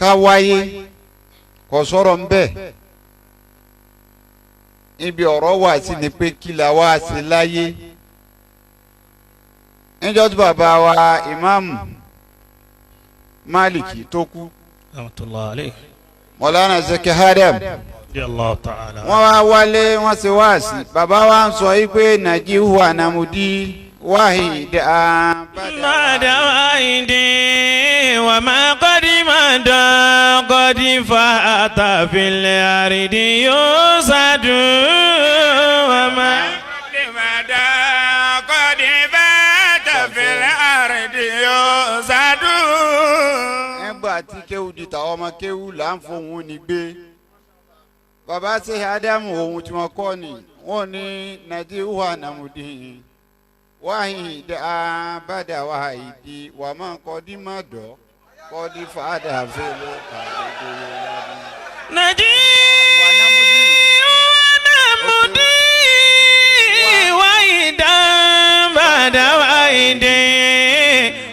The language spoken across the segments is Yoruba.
Ká wáyé, kò sọ̀rọ̀ ń bẹ̀. Ibi ọ̀rọ̀ wà sí ni pé kí la wá sí láyé. Níjọ́ tí bàbá wa Ìmáàmù Máàlìkì tó kú, Rahmatullahi alayhi. Mọ̀lánà Zeki Adam, Radiyallahu ta'ala. wọ́n wá wálé, wọ́n ṣe wáàsí. Bàbá wa ń sọ yìí pé nàìjíríà wà nàmúdí wáhìdá. بعد واحد وما قد مضى قد فات في الأرض يوسد وما مدى قد فات في الأرض يوسد. Nígbà tí kéwù di tàwọn ọmọ kéwù là ń fohùn ní gbé bàbá ṣe Ádámù, ohun tí wọ́n kọ́ ni wọ́n ní nàìjíríà nàmúdí wáhìdá bàdà wáhìdí wà máa kọ́ dí má dọ̀ kọ́ dí fàdà fẹ́lẹ́ kàdé ládùn. نجي ونمضي وإذا بعد وعد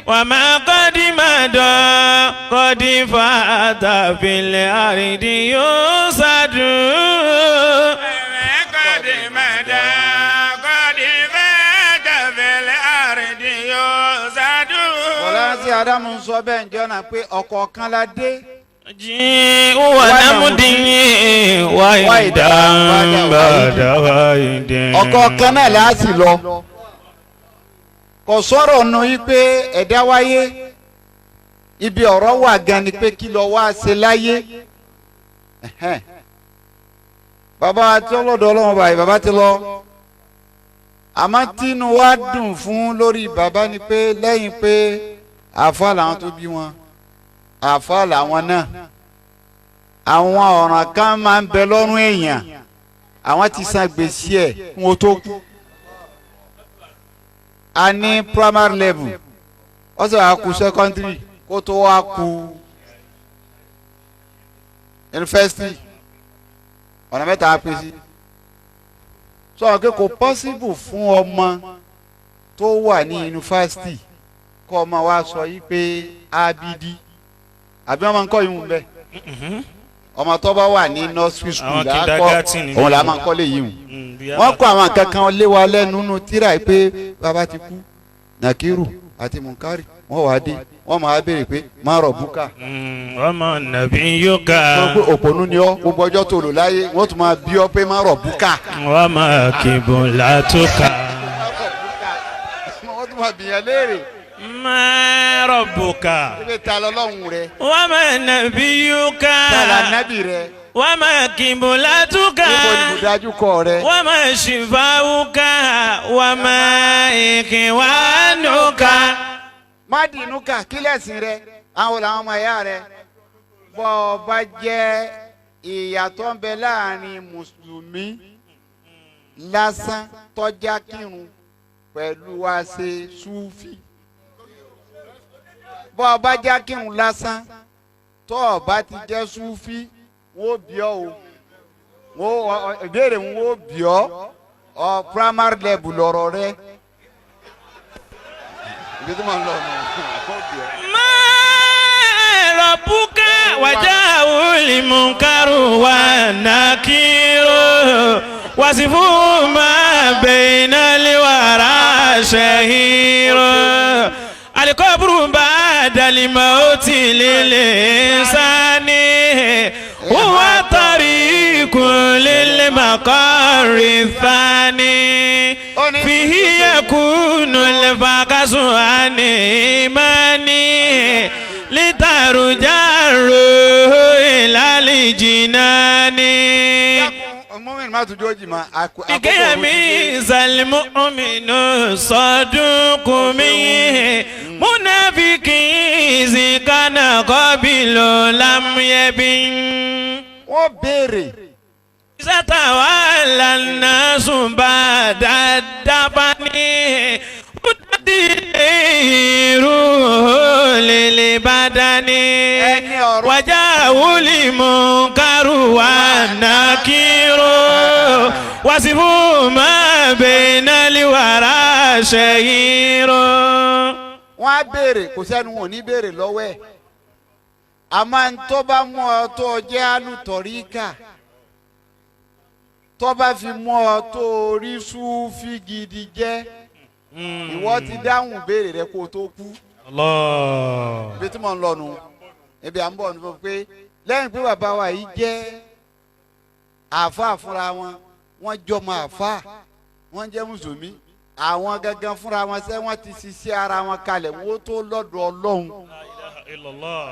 وما قد مضى قد فات في الأرض يوسد. قد مدى قد فات في الأرض يوسد. Bọ̀lá sí Ádámù ń sọ bẹ́ẹ̀ ǹjọ́ náà pé ọ̀kọ̀ọ̀kan la dé. نجي ونمضي وإذا بعد وعد. Ọ̀kọ̀ọ̀kan náà là á sì lọ. Kò sọ̀rọ̀ nù yí pé ẹ̀dá wáyé. Ibi ọ̀rọ̀ wà gan ni pé kí lọ wá ṣe láyé. Ẹ̀hẹ́n. Bàbá tí ọlọ́dọ̀ Ọlọ́run báyìí, bàbá ti lọ. Àmọ́ tínú wa dùn fún lórí bàbá ni pé lẹ́yìn pé àfa làwọn tó bí wọn, àfa làwọn náà, àwọn ọ̀ràn kan máa ń bẹ lọ́rùn èèyàn, àwọn ti san gbèsè ẹ̀ kún ó tó kú. A ní primary level, ó sì wá kú secondary, kó tó wá kú university. Ọ̀nà mẹ́ta á pín sí. Sọ pé kò possible fún ọmọ tó wà ní yunifásitì kọ́ ọmọ wa sọ yìí pé abidi àbí wọn máa ń kọ́ yìí ń bẹ́ẹ̀. Ọmọ tó bá wà ní nursery school Àwọn là á kọ́. Kindergarten ni. Òun là á máa ń kọ́ lè yìí hùn. Wọ́n kọ́ àwọn kankan lé wa lẹ́nu nínú tíra yìí pé bàbá ti kú, Nàkírù àti Mùnkárì wọ́n wàá dé, wọ́n máa béèrè pé má rọ̀ búkà. Ọmọ nàbí yóò. Wọ́n pé òpònú ni ọ́, gbogbo ọjọ́ tó lò láyé, wọ́n tún máa bí ọ pé má rọ̀ búkà. Wọ́n máa kìbò látúkà. Wọ́n tún máa bìyàn léèrè. Má rọ̀bùkà. Pé ta lọ́lọ́run rẹ? Wọ́n máa nàbí yóò. Ta lànábì rẹ? Wọ́n máa kìbò látúkà. Níbo ni ibùdájú kọ rẹ? Wọ́n máa ṣìfàwùkà, wọ́n máa ìkìwánùkà. Má dìnnú kà kílẹ̀sìn rẹ, àwọn làwọn ọmọ ẹ̀yà rẹ. Bọ́ ọ bá jẹ́ ìyàtọ̀ ń bẹ láàrin mùsùlùmí lásán tọ́já kírun pẹ̀lú wa ṣe súfì. Bọ́ ọ bá já kírun lásán, tọ́ ọ bá ti jẹ́ súfì, wọ́n bí ọ o, wọ́n ìbéèrè wọn bí ọ ọ primary level lọ̀rọ̀ rẹ, ibi tí mo ń lọ nù, wọ́n bí ọ. ما ربك وجاءه المنكر والنكير وصفوا ما بين الورى شهير القبر بعد الموت للإنسان هو طريق للمقر الثاني فيه يكون الفقس عن إيماني لترجع الروح إلى الجنان. Mọ́mìn má tún jójì mọ́ àkókò. لكيميز المؤمن صدوق منه منافق إذ كان قبل لم يبن. Wọ́n béèrè. ستولى الناس بعد الدفن تدير للبدن. Ẹni ọ̀rọ̀. وجاءوا المنكر والنكير وصفوا ما بين الورى شهير. Wọ́n á béèrè, kò sẹ́nu wọn ò ní béèrè lọ́wọ́ ẹ̀. Àmọ́ ń tó bá mú ọ tó o jẹ́ alùtọ̀ríkà, tó bá fi mú ọ tó o rí súfì gidi jẹ́, ìwọ ti dáhùn béèrè rẹ kó o tó kú. Allah. Ibi tí mò ń lọ nu, ibi à ń bọ̀ ní pé lẹ́yìn pé bàbá wa yìí jẹ́ àáfàá fúnra wọn, wọ́n jọmọ àáfàá, wọ́n jẹ́ mùsùlùmí, àwọn gangan fúnra wọn sẹ́ wọ́n ti ṣiṣẹ́ ara wọn kalẹ̀ wọ́n tó lọ́dọ̀ Ọlọ́run. La ilaha illallah.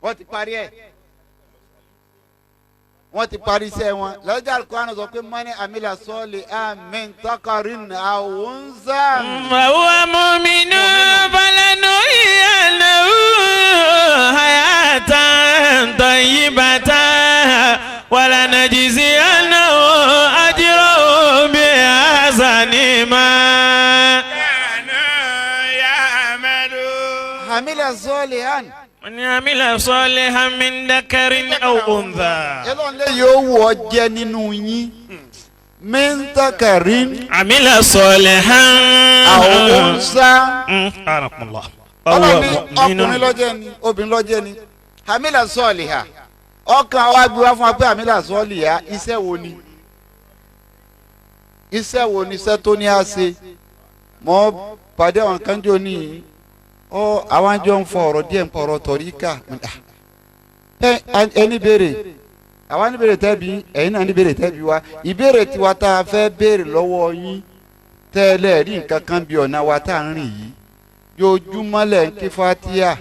Wọ́n ti parí ẹ̀, wọ́n ti parí iṣẹ́ wọn lọ́jà. Alukóhánù sọ pé mọ́ni amila sọ́ọ̀lì amin takarin awunza. وهو مؤمن فلنحيينه حياة طيبة ولنجزينه أجرهم بأحسن ما كانوا يعملون. Amila sọ́ọ̀lì han. من عمل صالحا من ذكر أو أنثى. Ẹlọ́run lè yóò wù ọ́ jẹ́ nínú yín min takarin عمل صالحا awunza. أعانكم الله. Ọlọ́run فهو ní ọkùnrin مؤمن. lọ́jẹ́ ni, obìnrin lọ́jẹ́ ni, amila sọ́ọ̀lì ha, ọkàn wa gbé wá fún wa pé amila sọ́ọ̀lì ha, iṣẹ́ wo ni? Iṣẹ́ wo ni iṣẹ́ tó ní á ṣe? Mọ́ pàdé àwọn kan jọ ní ọ, àwọn jọ ń fọ ọ̀rọ̀ díẹ̀ ń pọ̀ ọ̀rọ̀ tọ̀ríkà. Ẹ ẹni béèrè, àwa ní béèrè tẹ́bi, ẹ̀yin náà ní béèrè tẹ́bi wa. Ìbéèrè tiwa tá a fẹ́ béèrè lọ́wọ́ yín tẹ́lẹ̀ rí nǹkan kan bí ọ̀nà wa tá à ń rìn yìí, yojúmọ́ lẹ̀ ń ké fatia,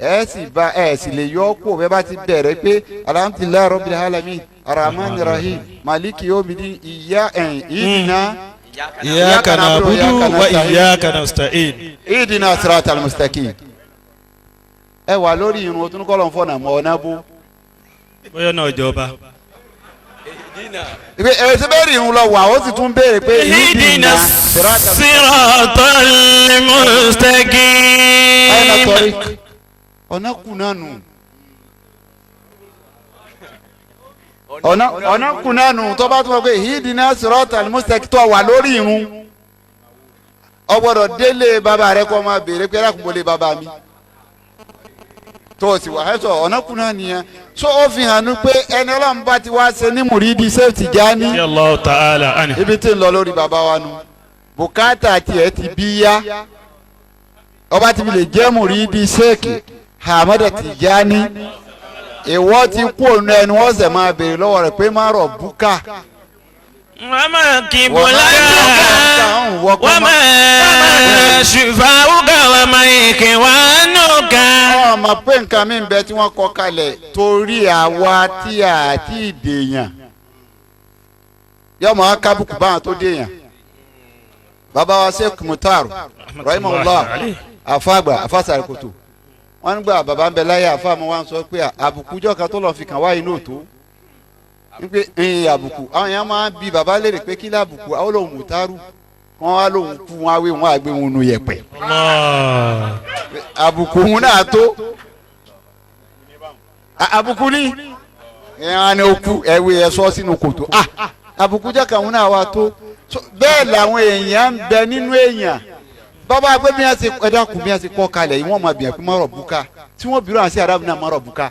ẹ sì bá ẹ sì lè yọ ọ́ kó bẹ́ẹ̀ bá ti bẹ̀rẹ̀ pé alhamdulilayi rabbil alamin arahman rahim maliki yomidi iya ẹ̀yìn ìdìnnà. إياك نعبد وإياك نستعين. Ìdìnnà siratal mustaqim. Ẹ wà lórí irun o tún kọ́ lọ́n fọ́nà mọ́ ọ̀nà bó. Bóyá náà jọba. Ẹ ṣe bẹ́ẹ̀ rí irun lọ wà, ó sì tún béèrè pé اهدنا siratal الصراط ẹ̀nà المستقيم. tọ́rí ọ̀nà kù náà nù. Ọ̀nà kù náà nù. Tó bá tún wọ́n pé ìdìnnà siratal mustaqim tó wà lórí irun, ọ gbọ́dọ̀ délé bàbá rẹ kó máa béèrè pé ẹ̀rọ bàbá mi tó o sì wà ẹ sọ ọ̀nà kù náà nìyẹn. So ó fi hàn ní pé ẹni Ọlọ́run bá ti wá ṣe ní mùrídìí Ṣéhù Tìjání. رضي الله تعالى عنه. Ibi tí ń lọ lórí bàbá wa nu, bùkátà tiẹ̀ ti bí yá, ọba ti fi lè jẹ́ mùrídìí Ṣéèkì Ahmada Tìjání, ìwọ ti kú òun ẹni wọ́n sẹ̀ máa béèrè lọ́wọ́ rẹ̀ pé má rọ̀ búkà. وما قبلتك وما شفاؤك وما إخوانك. Ọmọ pé nǹkan mi ń bẹ tí wọ́n kọ kalẹ̀ torí àwa tí a ti dèèyàn yọmọ akábùkù báwọn tó dèèyàn. Bàbá wa Sheikh Mutar rahimahullah, àfàgbà àfàsàrìkòtò, wọn nígbà bàbá ń bẹ láyé, àfàmù wa ń sọ pé àbùkù jọ kan tó lọ fi kàn wá inú òtó wípé ẹ̀yìn àbùkù. Àwọn èèyàn máa ń bi bàbá léèrè pé kí lábùkù àwọn olóhùn Mutaru wọn wá lóhùn kú, wọn á wé wọn àgbé wọn nu yẹ̀pẹ̀. Allah. Àbùkù òun náà tó àbùkù ní ẹ̀hán ni ó kú ẹ̀wé ẹ̀ sọ sínú kòtò. Àbùkù jẹ́ kàwọn náà wà tó. So, bẹ́ẹ̀ làwọn èèyàn ń bẹ nínú èèyàn bàbá pé bí wọ́n ṣe ẹ̀dá kù bí wọ́n ṣe kọ́ kalẹ̀ yìí, wọ́n máa bìyànjú mọ́rọ̀ bùkà tí wọ́n bìrọ̀ àti arábìnrin náà mọ́rọ̀ bùkà.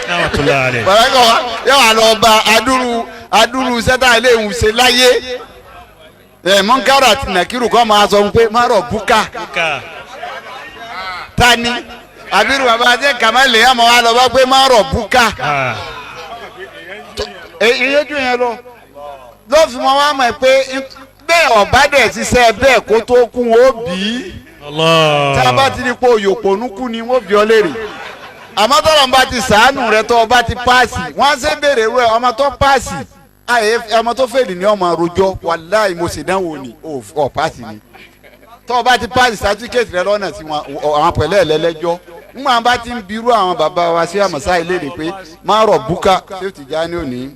Rahmatullahi alayhi. Bàbá kan wá yóò wá lọ bá adúrú adúrú sẹ́tà ilé ìhùn ṣe láyé ẹ̀ mọ́nkárò àti nàkírù kọ́ máa sọ pé mọ́rọ̀ bùkà. Bùkà. Tani abiru bàbá àti kàmáìlì yà máa wá lọ bá pé mọ́rọ̀ bùkà. Iye ju yẹn lọ lọ́ọ̀fù wọn wá mọ̀ pé bẹ́ẹ̀ ọ̀bá dẹ̀ ṣiṣẹ́ bẹ́ẹ̀ kó tó kún ó bì í. Allah. Tí a bá ti ní pé òyòpònú kú ni wọ́n bí ọ léèrè, àmọ́ tọ́lọ̀ ń bá ti sàánù rẹ tó o bá ti páàsì, wọ́n á ṣe béèrè rẹ. Ọmọ tó páàsì àyè, ọmọ tó fèlì ní ọmọ rojọ́, wàláì mo sì dánwò ni ò páàsì ni. Tó o bá ti páàsì sátífíkẹ́tì rẹ lọ́nà tí wọn àwọn pẹ̀lẹ́ ẹlẹ́lẹ́jọ́ ńgbà bá ti ń birú àwọn bàbá wa sí àmọ̀sá ilé rè pé má rọ̀ búkà, ṣé o ti já ní òní?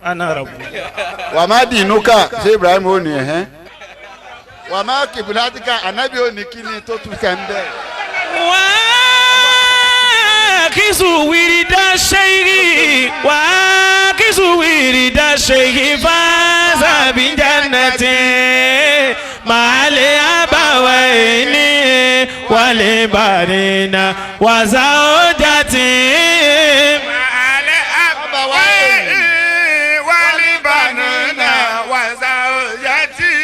Ana rabu. Wà má dì inú ká, ṣé Ibrahim ò ní ẹ̀hẹ́n? Wà má kìbìlátíkà, ànábì ò ní kí ni tó tún kẹ́ ń bẹ́ẹ̀. واكس ورد الشيخ، واكس ورد الشيخ فاز بجنة مع الأبوين. والبنين وزوجتي. مع الأبوين والبنين وزوجتي.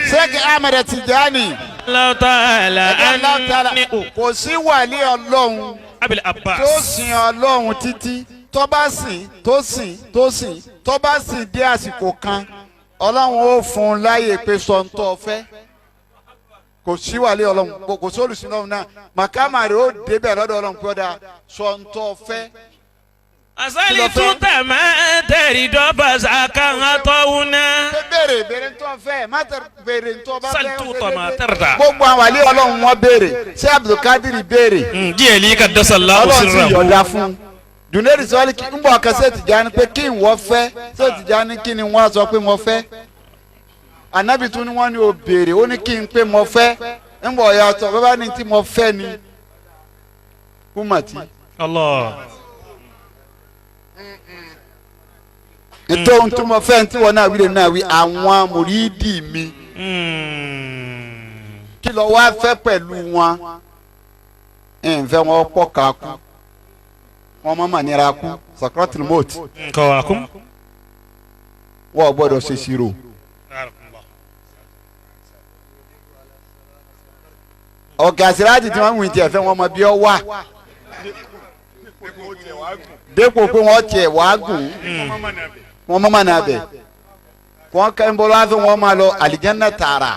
Sheikh Ahmed Tijani. الله تعالى Allah ta'ala. عنه. Kò sí wàlí Ọlọ́run أبي tó العباس. sin Ọlọ́run títí, tó bá sìn, tó sìn, tó sìn, tó bá sìn dé àsìkò kan, Ọlọ́run ó fún un láàyè pé sọ ń tọ́ fẹ́. Kò sí wàlí Ọlọ́run, kò sí olùsìn Ọlọ́run náà, màkàmà rẹ̀ ó débẹ̀ lọ́dọ̀ Ọlọ́run pé ó dáa, sọ ń tọ́ fẹ́. أسألت ما تريد فذاك أعطونا. Pé béèrè, béèrè ń tọ́ fẹ́, má tẹ béèrè ń tọ́ bá fẹ́. سلت ما ترضى. Gbogbo àwọn wàlí Ọlọ́run wọn béèrè. Ṣé Abdulkadir béèrè? Díẹ̀ lè قدس الله Ọlọ́run sì سره. yọ̀ọ̀dá fún un. Dùnẹ́rì sọ́ọ́lì kí ń bọ̀ ọ̀kan ṣé Tìjání pé kí n wọ́n fẹ́. Ṣé Tìjání kí ni wọ́n sọ pé mo fẹ́? Ànábì tún ní wọ́n ní o béèrè, ó ní kí n pé mo fẹ́. Ń bọ̀ ọ̀yà ọ̀tọ̀ bàbá ní tí mo fẹ́ ni kúmọ̀tì. الله. Nítorí ohun tí mo fẹ́ tí wọ́n náà wí lè náà wí àwọn mùrídì mi. Kí lọ wá fẹ́ pẹ̀lú wọn? Ǹfẹ́ wọn pọ̀ ká kú, wọn mọ̀ mà nira kú sakratul mot. كواكم. Wọ́n gbọ́dọ̀ ṣe ṣirò. Ọ̀gá síráàjì tí wọ́n ń wí tiẹ̀ fẹ́ wọn mọ bí ọ wà dépò pé wọ́n tiẹ̀ wá gùn, wọ́n mọ̀ mà nà bẹ̀, wọ́n kẹ́ ń bọ́ lọ́wọ́ fún wọn máa lọ àlìjánnà tààrà.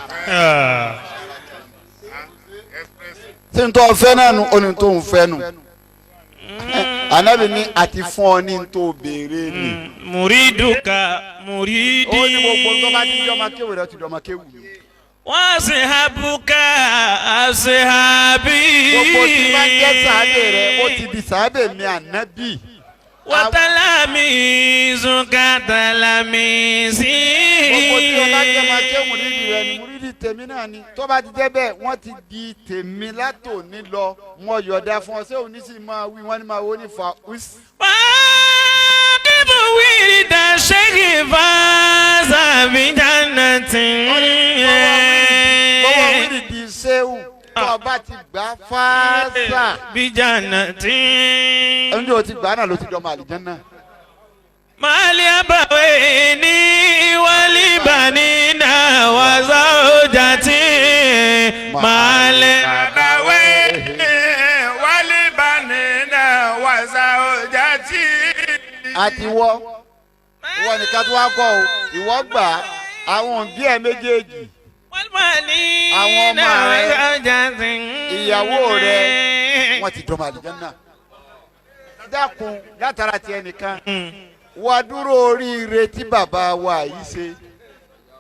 Tí n tọ́ fẹ́ náà nu, ó ní tó ń fẹ́ nu. Anabi ní àti fún ọ ní tó béèrè ni. مريدك مريدي. Ó ní gbogbo tó bá ti di ọmọ kéwù rẹ ti di ọmọ kéwù mi. وأصحابك أصحابي. Gbogbo tí bá ń jẹ́ sàábè rẹ, ó ti di sàábè mi ànábì. وتلاميذك تلاميذي. Gbogbo tí o bá jẹ́ máa ké mùrídìí rẹ ni mùrídìí tèmi náà ni. Tó bá ti jẹ́ bẹ́ẹ̀, wọ́n ti di tèmi látòní lọ. Wọ́n yọ̀ọ̀dá fún ọ, ṣé òní sì máa wí wọ́n ní máa wó ní fa us. واقف ورد الشيخ فاز بجنة. Bọ́wọ́ wíìdì sẹ́wù tó o bá ti gbà fáásà. بجنة. Ẹni o ti gbà náà ló ti dọ́mọ àlìjánnà. ما لأبوين ولبنين وزوجتي ما أبوين والبنين وزوجتي. Àti wọ́ ìwọ nìkan tó wá kọ́ o, ìwọ gbà á, àwọn òbí ẹ̀ méjèèjì, والبنين àwọn ọmọ rẹ, وزوجتي. ìyàwó rẹ, wọ́n ti dọ́mọ àlìjánnà. Dákun, látara tiẹ̀ nìkan wá dúró oríire tí bàbá wa yìí ṣe,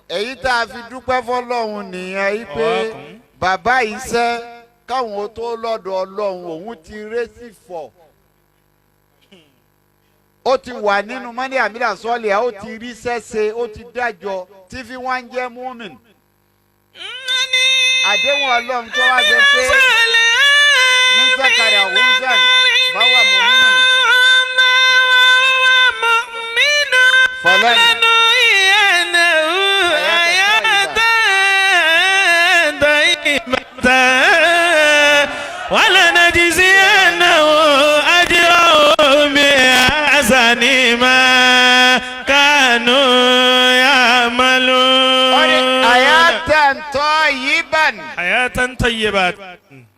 èyí tá a fi dúpẹ́ fọlọ́run nìyẹn yìí pé bàbá yìí ṣẹ́ káwọn ó tó lọ́dọ̀ Ọlọ́run, òun ti rẹ́sì fọ̀, ó ti wà nínú mọ́ní àmìlà sọ́ọ̀lì, ó ti rí sẹ́sẹ́, ó ti dájọ́ tí fi wá ń jẹ́ múmin. Àdéhùn Ọlọ́run tó wá ṣe pé ní sẹ́kàrà òun báwa mọ̀mínú fọlẹ́ni. لنحيينه حياة طيبة ولنجزينه أجرهم بأحسن ما كانوا يعملون. حياة طيبا. حياة طيبة.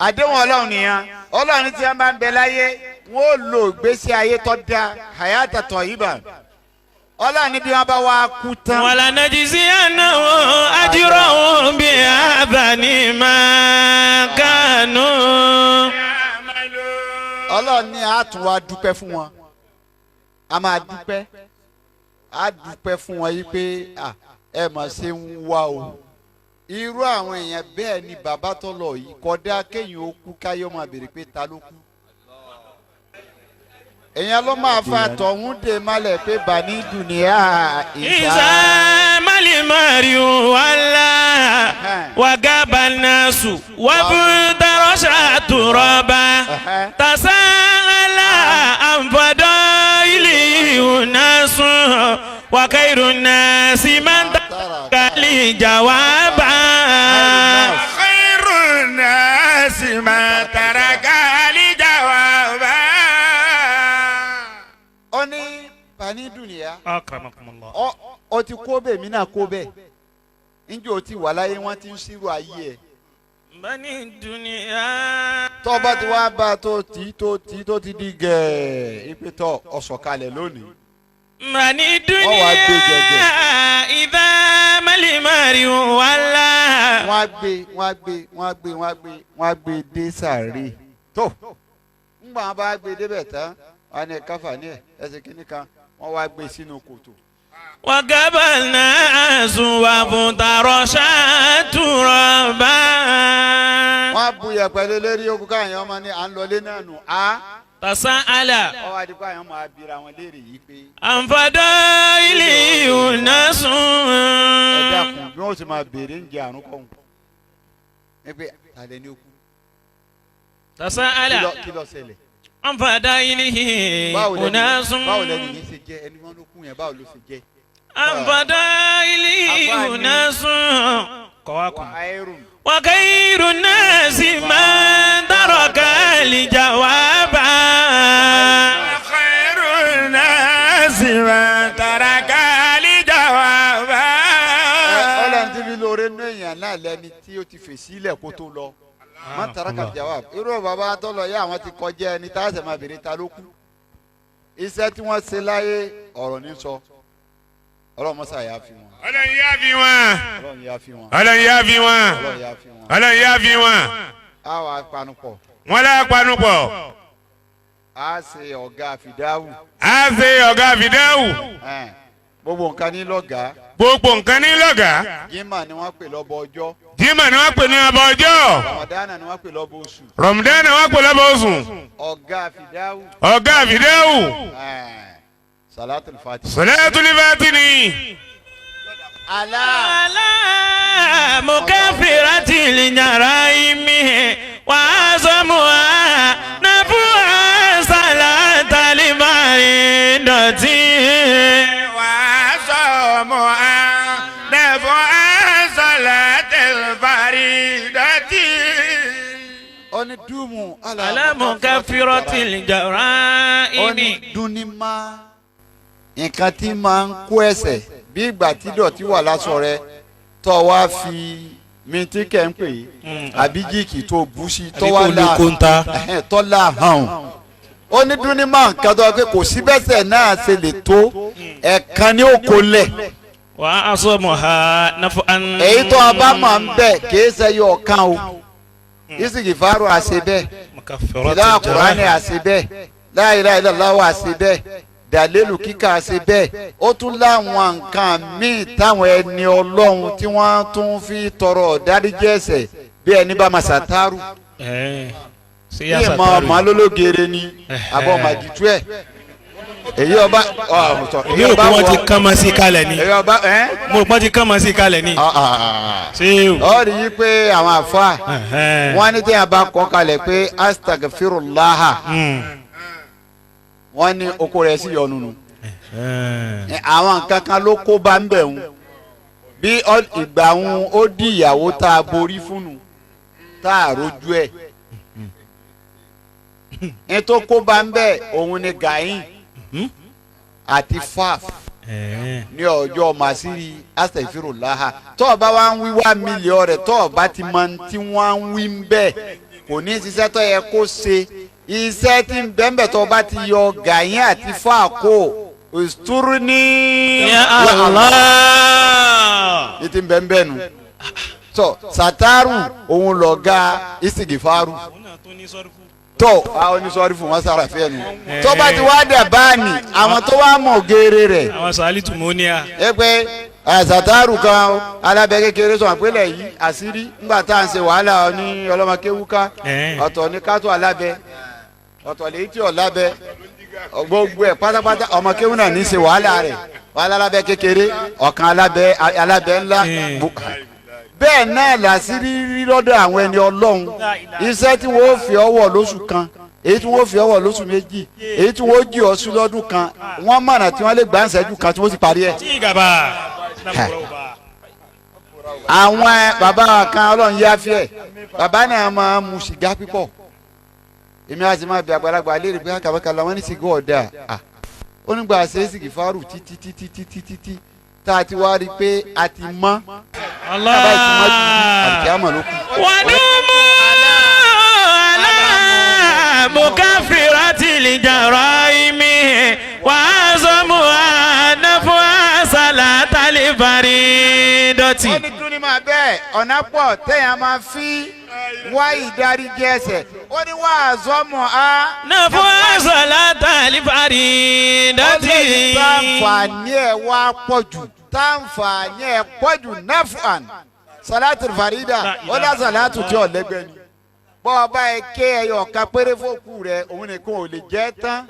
Àdéhùn Ọlọ́run nìyẹn. Ọlọ́run tí wọ́n bá ń bẹ láyé, wọ́n ó lo ìgbésí ayé tó dáa, حياة طيبا. Ọlọ́run ní bí wọ́n bá wá kú tán. ولنجزينهم أجرهم بأحسن ما كانوا. يعملون. Ọlọ́run ní a tún wá dúpẹ́ fún wọn, a máa dúpẹ́, a dúpẹ́ fún wọn yìí pé à, ẹ mà ṣe ń wá o. Irú àwọn èèyàn bẹ́ẹ̀ ni bàbá tó lọ yìí. Kódà kéèyàn ó kú, káyọ̀ máa béèrè pé ta ló kú. Èèyàn ló máa fa tọ̀hún dè malẹ̀ pé bani dunia ìdá. إذا ما المرء ولا وغاب الناس وابترش ترابا تساءل عن فضائله الناس وخير الناس من ترك لي جوابا. خير الناس ما ترك. Akramakumullah. Ọ ti kó bẹ́ẹ̀, mi náà kó bẹ́ẹ̀. Njẹ́ o ti wà láyé, wọ́n ti ń ṣírò ayé ẹ̀. Bani dunya. Tó bá ti wá bá a tó tí tó tí tó ti di gẹ̀ẹ́ ipe tó ọ̀sọ̀kalẹ̀ lónìí. Bani Wọ́n wá gbé dunya. Idha malimari wala. Wọ́n á gbé, wọ́n á gbé, wọ́n á gbé, wọ́n á gbé, wọ́n á gbé dé sàárè tó. Ńgbà wọn bá gbé débẹ̀ tán, wọ́n á ní káfà ní ẹ̀ ẹsẹ̀ kínní kan, wọ́n wá gbé sínú kòtò. وكبى الناس وافترشت ترابا. Wọ́n á bu yẹ̀pẹ̀ lé lérí okùn káyọ̀ ọmọ ní à ń lọlé náà nù á. تساءل Ọwọ́ adigun àyàn máa bira wọn léèrè yìí pé عن فضائل أناس. ẹ dákun, bí wọ́n sì máa béèrè ń jẹ àrùn kọ́hún. Ẹ pé tàlẹ́ ní okú. تساءل Kí ló ṣẹlẹ̀? عن فضائله Báwo lẹni أناس. Báwo lẹni yìí ṣe jẹ́? Ẹni wọn ló kú yẹn, báwo ló ṣe jẹ́? عن فضائله Àfáàní. أناس Wà áírùn. وخير الناس من ترك الجواب. خير الناس من ترك الجواب. Ọlọ́run ti fi lóore nú èèyàn náà lẹni tí ó ti fèsì ilẹ̀ kó tó lọ. Má tara kàlí jawab. Irú bàbá tó lọ yẹ, àwọn ti kọjá ẹni tá a sì máa béèrè ta ló kú. Iṣẹ́ tí wọ́n ṣe láyé, ọ̀rọ̀ ní sọ. Ọlọ́run mọ́sá yà á fi wọn. Ọlọ́run yá fi wọn. Ọlọ́run yà á fi wọn. Ọlọ́run yá fi wọn. Ọlọ́run yà á fi wọn. Ọlọ́run yá fi wọn. A wà panupọ̀. Wọn lè panupọ̀. A ṣe ọ̀gá fìdáwù. A ṣe ọ̀gá fìdáwù. Ẹn, gbogbo nǹkan ní lọ́gàá. Gbogbo nǹkan ní lọ́gàá. Jimá ni wọ́n pè lọ́bọ ọjọ́. Jimá ni wọ́n pè ní ọba ọjọ́. Ramadana ni wọ́n pè lọ́bọ oṣù. Rọ̀mùdánà wọ́n pè lọ́bọ oṣù. Ọ̀gá fìdáwù. Ọ̀gá fìdáwù. Ẹn, Salatul Fati. Sọlẹ́tù ní Fátìní. Alá. على مكفرة الجرائم وعظمها نفوها صلاة المريضة. وصومها نفع صلاة الفريضة. Ó ní dùmù. على مكفرة Ó ní الجرائم. dunni má nǹkan tí máa ń kó ẹsẹ̀ bí ìgbà tí dọ̀tí wà lásọ rẹ, tó wá fi mintí kẹ́ ń pè é àbí jíìkì tó bú sí tó wá kò la lo kóńtà. Ẹ̀hẹ́n, tó la hàn. Ó ní dunni má nǹkan tó wá pé kò sí bẹ́sẹ̀ náà ṣe lè tó, ẹ̀ẹ̀kan ní òkò lẹ̀. وعظمها نفعا. Èyí tó a bá máa ń bẹ̀ kìí ṣe yọ ọ̀kan o. Ìsìnkì fáró àṣẹ bẹ́ẹ̀. مكفرة Ìlà Kùránì الجرائم. àṣẹ bẹ́ẹ̀, la ilaha illallah àṣẹ bẹ́ẹ̀, dàlélù kíkà àṣẹ bẹ́ẹ̀. Ó tún láwọn nǹkan míì táwọn ẹni Ọlọ́run tí wọ́n tún fi tọrọ dáríjì ẹ̀ṣẹ̀, bí ẹni bá máa ṣàtàrù. Ẹ̀ẹ́, ṣé Bí yá ìmọ̀ sàtàrù? ọmọ alólógere ni àbọ̀ màjìtú ẹ̀ èyí ọba ọ̀ Èmi rò pé wọ́n ti kán mọ́ sí kalẹ̀ ni. Èyí ọba ẹ̀. Mo rò pé wọ́n ti kán mọ́ sí kalẹ̀ ni. Ṣé o? Ọ rí i pé àwọn àfa Ẹ̀hẹ́n. wọ́n ní téèyàn bá kọ́ kalẹ̀ pé astagfirullaha, wọ́n ní oko rẹ̀ sì yọnu nù. Ẹ̀hẹ́n. Àwọn nǹkan kan ló kó bá ń bẹ̀ ń bí ìgbà ń ó di ìyàwó tá a borí fúnnu tá a rojú ẹ̀ ní tó kó bá ń bẹ̀, òun ni gàyìn àti faf Ẹ̀hẹ́n. ní ọjọ́ màsírí astagfirullaha. Tó o bá wá ń wí wá mílíọ̀ rẹ̀, tó o bá ti mọ ní tí wọ́n ń wí ń bẹ̀, kò ní ṣiṣẹ́ tó yẹ kó ṣe. Iṣẹ́ tí ń bẹ́ẹ̀ bẹ́ẹ̀, tó o bá ti yọ gàyìn àti fáàkó ìtúrú ní. Ya Allah. Ní ti ń bẹ́ẹ̀ bẹ́ẹ̀ nu tó sàtárù, òun lọ̀gá ìsìgìfárù tó àwọn onísọ̀rí fún wọn sára fẹ́ nu. Tó bá ti wá dẹ̀ báàní, àwọn tó wá mọ̀ geere rẹ̀ Àwọn sàálì tùmọ́níà. Ẹ pé sàtárù kan alábẹ́ kékeré sọ àpẹẹlẹ yìí àṣírí ńgbà tá à ń ṣe wàhálà ní ọlọ́mọkéwúká. Ọ̀tọ̀ ní kátó alábẹ́, ọ̀tọ̀ lèyí tí ò lábẹ́, gbogbo ẹ̀ pátápátá ọmọkéwú náà ní í ṣe wàhálà rẹ̀, wàhálà alábẹ́ kékeré ọ̀kan, alábẹ́ alábẹ́ ńlá. Bẹ́ẹ̀ náà làṣírí rí lọ́dọ̀ àwọn ẹni Ọlọ́run. Iṣẹ́ tí wọ́n fi ọwọ́ lóṣù kan, èyí tí wọ́n fi ọwọ́ lóṣù 2, èyí tí wọ́n jí ọ sí lọ́dún kan, wọ́n mọ̀nà tí wọ́n lè gbà ń ṣẹ́jú kan tí wọ́n sì parí ẹ̀. Tí gàba. Àwọn bàbá kan, Ọlọ́run yá fíẹ̀, bàbá náà máa mu sìgá pípọ̀. Èmi á sì máa bí àgbàlagbà léèrè pé kàbákàlà wọn ní sìgá ọ̀dà. Ó nígbà ṣe é sì kìfàrù títí títí títí títí tá a ti wá rí i pé a ti mọ́ tábà ìtumọ̀ jù àlùkìyámọ̀ ló kù. ودوموا على مكفرة الجرائم وأعظمها نفع صلاة الفريضة. Ó ní tún ní máa bẹ́ẹ̀ ọ̀nà pọ̀ téèyàn máa fi wá ìdáríjì ẹ̀ṣẹ̀. Ó ní wá àzọ́mọ̀ á. نفع صلاة الفريضة. Ó lè táǹfààní ẹ̀ wá pọ̀ jù, táǹfààní ẹ̀ pọ̀ jù, naf'an salatu farida. Ó dá salatu tí ò lẹ́gbẹ́ ni. Bọ́ ọba ẹ ké ẹyọ ọ̀ka péré fókù rẹ, òun nìkan ò lè jẹ́ tán,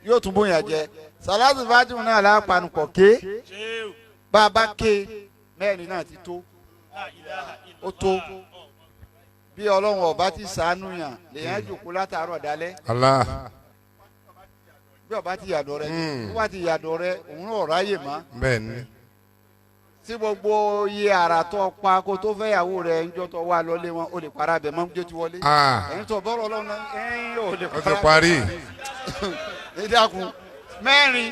yóò tún bóyá jẹ. Salatu fatimu náà lápanupọ̀ ké, bá a bá ké mẹ́rin náà ti tó, ó tó. Bí Ọlọ́run ọba ti sànú yàn lèyàn jòkó látàárọ̀ dálẹ́. Allah. Bí ọba ti yàdọ̀ rẹ, bí wọ́n ti yàdọ̀ rẹ, òun náà ráyè mọ́. Bẹ́ẹ̀ ni. Tí gbogbo iye àrà tó pa kó tó fẹ́yàwó rẹ̀ ńjọ́ tó wà lọ́lé wọn, ó lè para bẹ̀ mọ́ jó ti wọlé. Ah. Ẹ̀yin tó bọ́rọ̀ Ọlọ́run náà, ẹ̀yin ò lè Ó ti para. parí. Ẹ dákun, mẹ́rin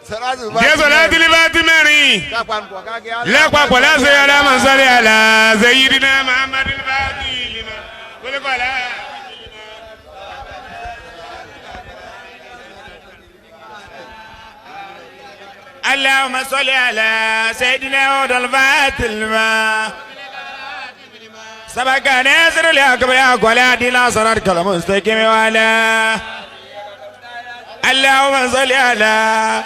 sàrásì bá. Jẹ́ sọ̀láàtì lè bá ti mẹ́rin. Kápánukọ̀ káàkiri. Lápapọ̀ láṣẹ aláma sáré àlà sayyidina Muhammad al-Fati lima kólékọ́lá. اللهم صل على سيدنا ود الفاتح لما سبق ناصر الأكبر ولا دين صراطك المستقيم وعلى اللهم صل على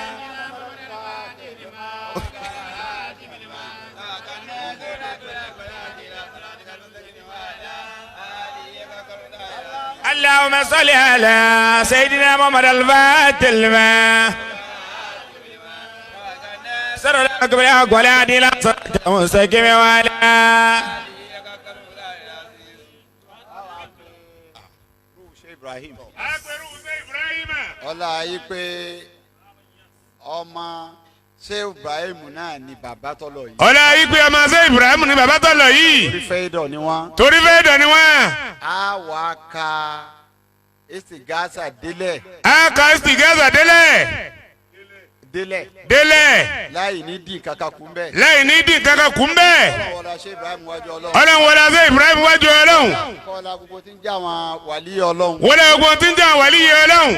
اللهم صل على سيدنا محمد الفاتح لما سر الأكبر ولا دين صراطك المستقيم وعلى Ibrahim. Ọlá yìí pé ọmọ ṣé Ibrahim náà ni bàbá tọ́lọ̀ yìí. Ọlá yìí pé ọmọ ṣé Ibrahim ni bàbá tọ́lọ̀ yìí. Torí fẹ́ dọ̀ ni wọ́n. Torí fẹ́ dọ̀ ni wọ́n. A wà ka istigasa délẹ̀. A ka istigasa délẹ̀. Délẹ̀. Délẹ̀. Láì ní dín kankan kún bẹ́ẹ̀. Láì ní dín kankan kún bẹ́ẹ̀. Ọlọ́run wọlé ṣé Ibrahim wájú Ọlọ́run. Ọlọ́run wọlé ṣé Ibrahim wájú Ọlọ́run. Kọ́lá gbogbo tí ń jẹ́ àwọn wàlí Ọlọ́run. Wọlé gbogbo tí ń jẹ́ àwọn wàlí Ọlọ́run.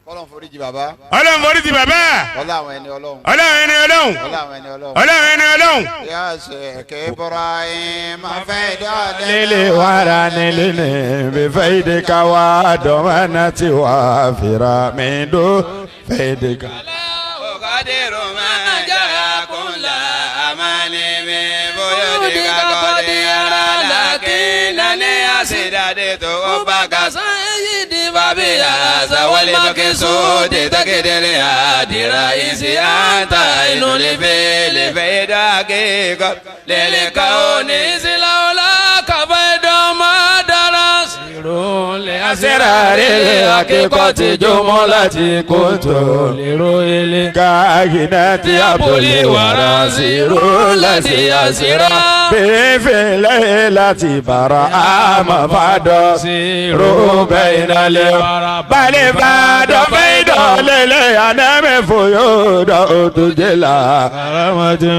Kọ́lọ́n foríjì bàbá. Ọlọ́run foríjì bàbá. Ọlá àwọn ẹni Ọlọ́run. Ọlọ́run ẹni Ọlọ́run. Ọlá àwọn ẹni Ọlọ́run. Ọlọ́run ẹni Ọlọ́run. Yà Sheikh Ibrahim fẹ́ dọ́lẹ̀. Nílé wàrà nílé ní bífẹ́ ìdíkà wà dọ̀mọ́nà tí wà fìrà mí dó fẹ́ ìdíkà. قدر ما جرى كل أمان من بيوتك قدير لكنني أسددت حبك سيدي وبيا والمقصود تقدر يا رئيسي أنت عين لفعل فيدك للكون لولاك فيد ما درس Asirari akikọti jumulati kuntu kahinati abuli wara siru lati asira bifile lati bara ama fadọ siru bẹyinale bali fadọ fẹyidọ lele anamẹ foyo dọ otujela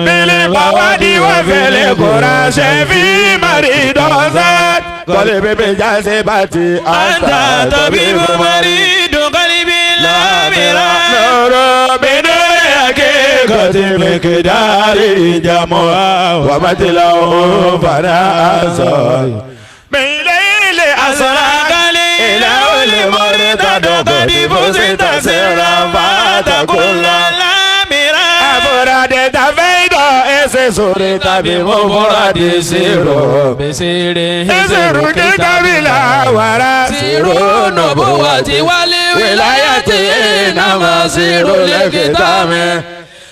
bili bawadi wafele kura sẹfi mari dọsẹ kọle bebe jase bati. أنت طبيب مريض قلبي لا مراد نور بنور حقيقة مقدار جمع ومثله فلا أصل من ليل أسرى إلى المرتد قد فزت سرا فات كل أفراد تفيد إسسور تبي مفرد سيرو سيرو كتابلا ورا سيرو نبوة والولاية إنما سيرو الختام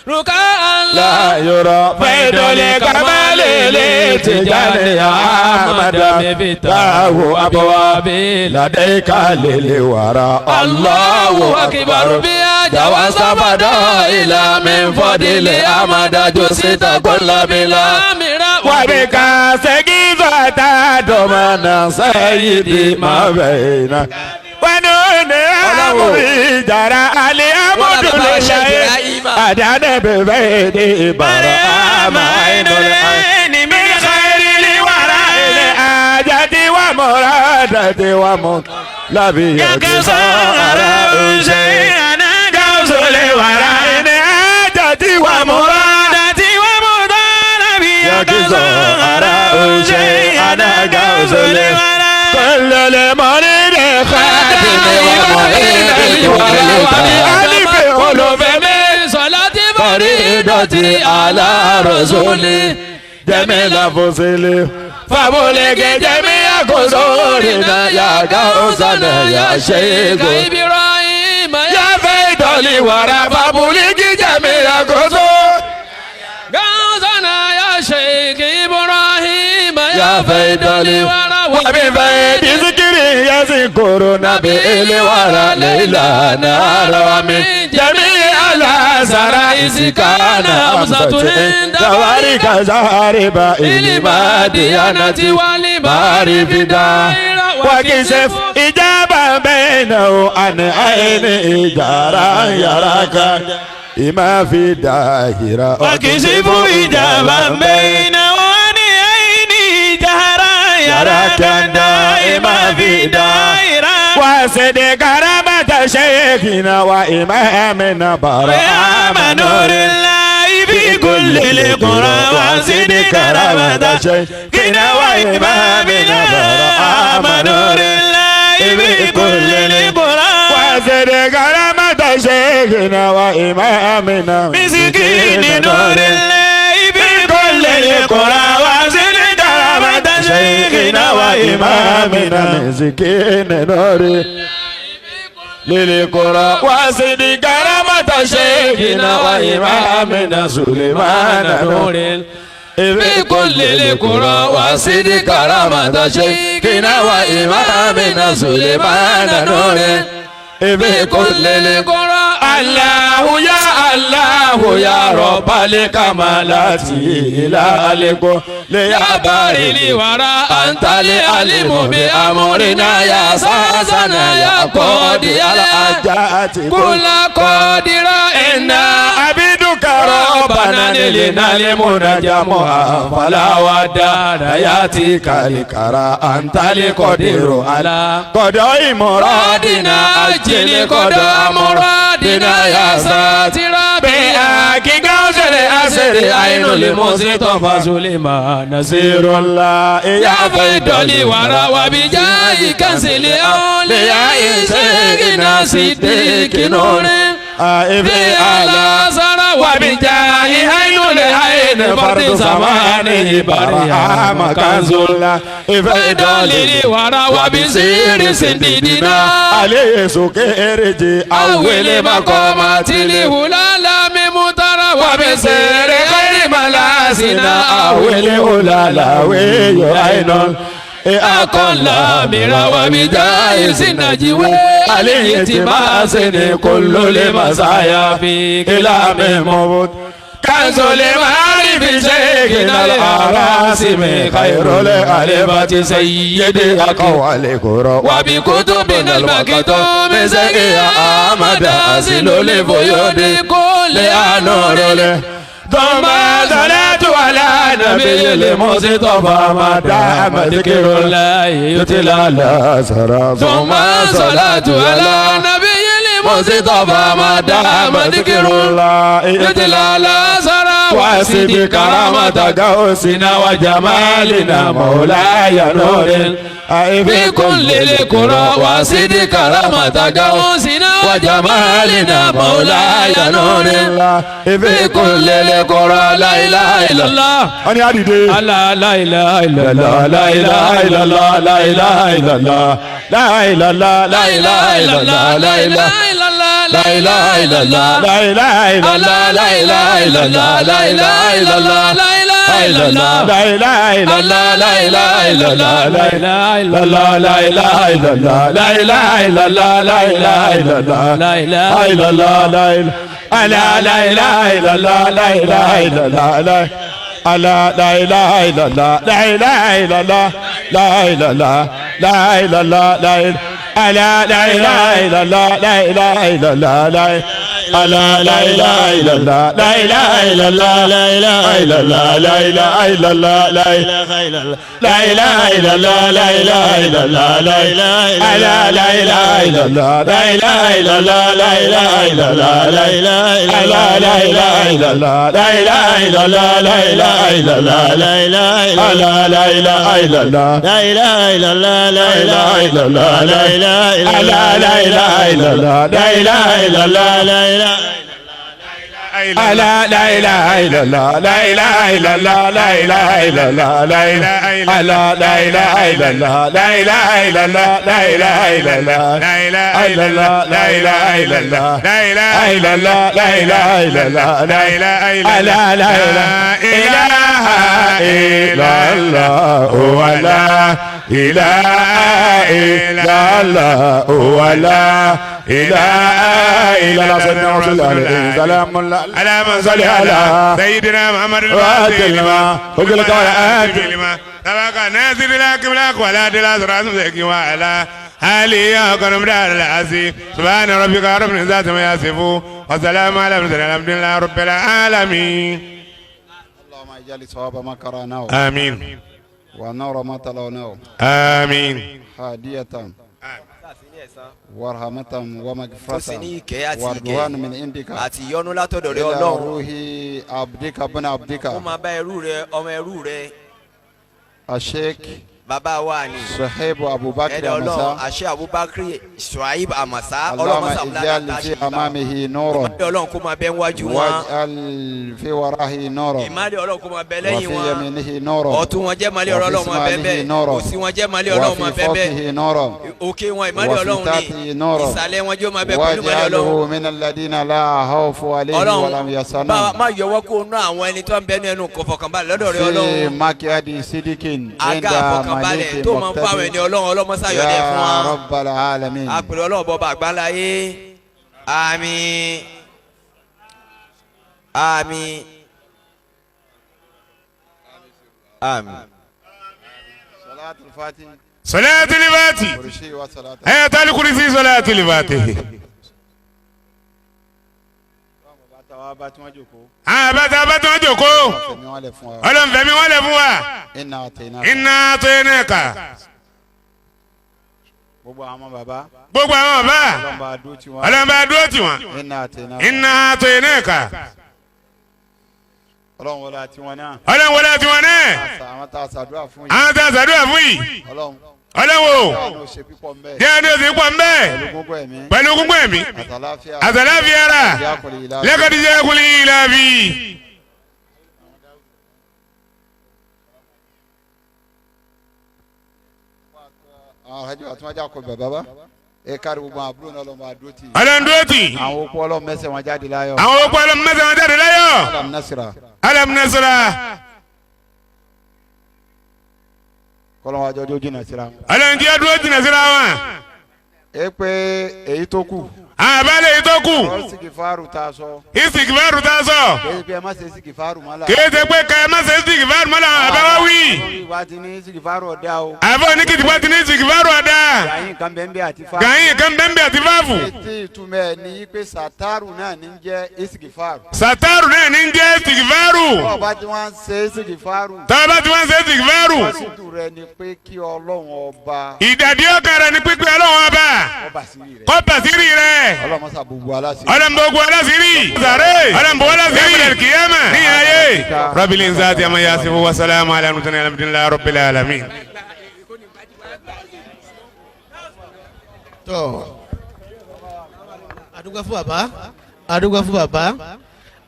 ركاء لا يرى فيد لكمال لتجاني أحمد له أبواب لديك للورى. الله أكبر بها جواز فضائل من فضل أحمد جزيت كل بلا وبك سجيزة ضمن سيدي ما بين ونون. أمري جرى الأمد لله أدانا ببيدي برهام عين العين من خير الورى حاجتي ومرادتي ومطلبي يكسر شيئا غوث الورى حاجتي ومرادتي مرادتي ومطالبي يكسر شيئا غوث الورى كل المريد خاتم ومعين ألف ألوف صلاة فريدتي على رسولي جميل فصيلي فبلغ جميع قصورنا يا غوثنا يا شيخ إبراهيم يا فيض الورى فبلغ جميع قصور غوثنا يا شيخ إبراهيم يا فيض الورى وبفيض ذكري يذكرنا بالورى ليلا نهار ومن جميع الأسرائس كان أمسة دوارك زارب إلى والبار فدا وكشف إجابة بينه عن عين إجارة يراك إما في داهرة وكشف إجابة بينه عن عيني جهرا يراك دائما في دائرة وسد كرامة شيخنا وإمامنا برهام يا نور الله في كل القرى وزد كرامة شيخنا وإمامنا برهام نور الله في كل القرى وسد كرامة شيخنا وإمامنا مسكين نور الله في كل القرى وزد كرامة شيخنا وإمامنا مسكين نور للقرى وسد كرامة شيخنا وإمامنا سليمان نور في كل القرى وسيد كرامة شيخنا وإمامنا سليمان نور في كل القرى الله يا الله يا رب الكمالات إلى الكل يا باري الورى أنت العليم بأمرنا يا ساسنا يا قاضي الحاجات الحاجات كل قادر إنا عبيدك ربنا لنا لمنجم فلا ودانا ياتيك الكرى أنت القدير على قضاء مرادنا أجل قضاء مرادنا يا ساتر بأكي غوث الأسر عين المصطفى سليمان نصير نصير الله يا فيض الورى وبجاه كنز الأولياء شيخنا صديق نور في على سرى وبجاه عين العين فرد زمانه برهام كنز الله فيض الورى وبسير سندنا عليه سكرجي أول مقامات الهلال ممترى وبسير خير ملاسنا أول أولا عين أقل من وبجاه سنجوى عليه تماسن كل المزايا فيك إلى من موت كنز المعارف شيخنا العراسم خير الألفة سيد أقوال كرة وبكتبنا المكتوب زكي أحمد أسل لفيود كل أنور له ثم صلاة على نبي المصطفى ما دام ذكر الله يتلى على سرى ثم صلاة على نبي المصطفى ما دام ذكر الله يتلى على سرى واسد كرامة غوثنا وجمالنا مولاي نور في كل القرى واسد كرامة غوثنا وجمالنا مولاي نور في كل القرى لا إله إلا الله أنا أدري لا لا إله إلا الله لا إله إلا الله لا إله إلا الله لا إله إلا لا إله إلا الله لا إله إلا الله لا إله إلا الله لا إله إلا الله لا إله إلا الله لا إله إلا الله لا إله إلا الله لا إله إلا الله لا إله إلا الله لا إله إلا لا لا إله إلا الله لا إله إلا الله لا إله إلا الله لا إله إلا الله لا إله لا لا إله إلا الله لا إله إلا الله لا لا لا إله إلا الله لا إله إلا الله لا إله إلا الله لا إله إلا الله لا إله ألا لا إله إلا الله لا إله إلا الله لا ألا لا إله إلا الله لا إله إلا الله لا إله إلا الله لا إله إلا الله لا لا إله إلا الله لا إله إلا الله لا إله ألا لا إله إلا الله لا إله إلا الله لا إله إلا الله لا ألا لا إله إلا الله لا إله إلا الله لا إله إلا الله لا ألا لا إله إلا الله لا إله إلا الله لا لا إله إلا الله لا إله إلا ألا لا إله إلا الله لا إله إلا الله لا إله ألا لا إله إلا الله لا إله إلا الله لا إله إلا الله لا إله ألا لا إله إلا الله لا إله إلا الله لا إله إلا الله لا إله إلا الله لا إله إلا الله لا إله إلا الله لا إله إلا الله لا إله إلا ألا لا إله إلا الله ولا إله إلا الله ولا إله إلا الله سيدنا رسول الله سلام الله على من صل على سيدنا محمد وآت لما وقل قول آت لما سبق ناصر لك بلاك ولا دلا سراس زكي وعلى آله وكرم دار العزيز سبحان ربك رب العزة ما يصفون وسلام على المرسلين الحمد لله رب العالمين اللهم اجعل صواب ما قرأناه آمين ونور ما تلوناه آمين هادية ورحمة Tó sì ní ومغفرة ìkẹ́ àti ìgẹ̀ ورضوان من عندك àti ìyọ́nú látọ̀dọ̀ rẹ إلى Ọlọ́run روح عبدك ابن عبدك kó máa bá ẹrú rẹ ọmọ ẹrú rẹ الشيخ bàbá wa ni صهيب أبو بكر ẹni Ọlọ́run أمسا àṣẹ Abubakar Shuaib Amasa اللهم Ọlọ́run sàbúlá اجعل في أمامه نورا ìmọ̀lẹ̀ Ọlọ́run kó máa bẹ níwájú wọn واجعل في ورائه نورا ìmọ̀lẹ̀ Ọlọ́run kó máa bẹ lẹ́yìn وفي wọn يمينه نورا ọ̀tún wọn jẹ́ mọ́lẹ̀ وفي Ọlọ́run máa bẹ شماله bẹ́ẹ̀ نورا òsì wọn jẹ́ mọ́lẹ̀ Ọlọ́run وفي máa bẹ bẹ́ẹ̀ فوقه نورا òkè wọn ìmọ̀lẹ̀ وفي Ọlọ́run تحته ni نورا ìsàlẹ̀ wọn jẹ́ máa bẹ pẹ̀lú ìmọ̀lẹ̀ Ọlọ́run واجعله من الذين لا خوف عليهم ولا هم Ọlọ́run bá يحزنون má yọwọ́ kó ná àwọn ẹni tó ń bẹ ní ẹnu kọfọkànbalẹ̀ lọ́dọ̀ rẹ في Ọlọ́run مقعد صدق aga عند àfọkànbalẹ̀ ملك tó máa ń fáwọn ẹni مقتدر Ọlọ́run ọlọ́mọsáyọ̀dẹ̀ fún يا wa رب العالمين àpèrè Ọlọ́run bọba àgbáláyé àmín àmín àmín. صلاة الفاتح صلاة الفاتح كرسي وصلاة آية الكرسي صلاة الفاتح bàtà bá tí wọ́n jókòó àbáta bá tó jókòó fẹ̀mí wọn lẹ̀ fún wa Ọlọ́run fẹ̀mí wọn lẹ̀ fún wa iná àtẹ̀yìnà iná tó yẹn náà kà gbogbo àwọn bàbá gbogbo àwọn bàbá Ọlọ́run bá dúró tí wọn Ọlọ́run bá dúró tì wọ́n iná àtẹ̀yìnà iná tó yẹn náà kà Ọlọ́run wọlé àti wọn náà Ọlọ́run wọlé àti wọn náà àwọn tá a ṣàdúrà fún yìí àwọn tá a ṣàdúrà fún yìí Ọlọ́run Ọlọ́run o Ọlọ́run ò ṣe pípọ̀ mbẹ́ jẹ́ ẹni òsì pọ̀ mbẹ́ pẹ̀lú gbogbo ẹ̀mí pẹ̀lú gbogbo ẹ̀mí àtàláfíà àtàláfíà rà ìyá kò lè la lẹ́kọ̀ọ́ jẹ́ kúlí ìlàbí. àwọn àjọ àtúnwájà kọ bàbá bá ẹ kárí gbogbo àwọn àbúrò náà lọ́mọ àdúró tì Ọlọ́run dúró tì àwọn okú Ọlọ́run mẹ́sẹ̀ wọn jáde láyọ̀ àwọn okú Ọlọ́run mẹ́sàn án jáde láyọ̀ alam nasira alam nasara kọ́lọ́n wájú ọjọ́ jìnnà síra wọn. Ọlọ́run jẹ́ dúró jìnnà síra wọn ẹ pé èyí tó kù àbálẹ̀ yìí tó kù ọ̀rọ̀ sìgìfàrù tá a sọ ìsìkìfàrù tá a sọ èyí pé ẹ má ṣe sìgìfàrù mọ́ la. kìí ṣe pé ká ẹ má ṣe ìsìkìfàrù mọ́ làwọn àbá wá wí ìwà ti ní sìgìfàrù ọ̀dà o. àbọ̀ oníkìtìpá ti ní ìsìkìfàrù ọ̀dà gàyìn kan bẹ́ẹ̀ ń bẹ́ẹ̀ àti fa. gàyìn kan bẹ́ẹ̀ bẹ́ẹ̀ àti fáfù tí ìtumọ̀ ẹ̀ ní pé sàtárù náà ní jẹ́ ìsìgìfàrù. sàtàrù náà ní jẹ́ ìsìkìfàrù ọba tí wọ́n ń ṣe ìsìgìfàrù. tọ́ba tí wọ́n ń ṣe ìsìkìfàrù sídùú rẹ ni pé kí Ọlọ́run ọba ìdàdí ọkàn rẹ̀ ní pípé Ọlọ́run ọba ọba sí rẹ̀. kọ́ bàṣírí rẹ̀ Ọlọ́run mọ́sá gbogbo aláṣẹ. ọlọ́mọgbogbo aláṣírí sàré ọlọ́mọgbogbo aláṣírí kìyàmà ní ayé rabbil izzati amma yasifu wa salamu ala mursalin alhamdulillahi rabbil alamin. tọ́ adúgbò fún bàbá adúgbò fún bàbá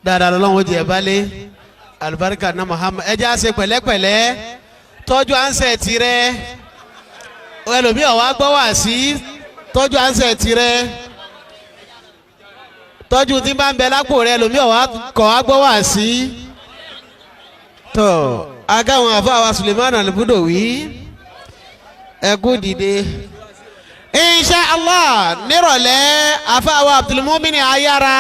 dáadáa lọ́wọ́ jẹ́ balẹ̀ alibarika na Muhammad ẹ jẹ́ àṣẹ pẹ̀lẹ́pẹ̀lẹ́ tọ́jú ansẹ̀ tirẹ̀ ẹlòmíì wá gbọ́ wá sí tọ́jú ansẹ̀ tirẹ̀ tọ́jú tí bá ń bẹ lápò rẹ ẹlòmíì wá kọ̀ wá gbọ́ wá sí tọ́ agáwọn àfa wa Suleiman Al-Budowi ẹ kú dìde insha allah nírọ̀lẹ́ àfàwọ̀ abdulmumin ayára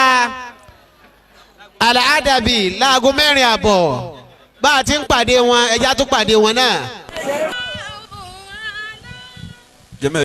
alaadabi láago 4:30 bá a ti ń pàdé wọn ẹja tún pàdé wọn náà. Jẹ́mẹ̀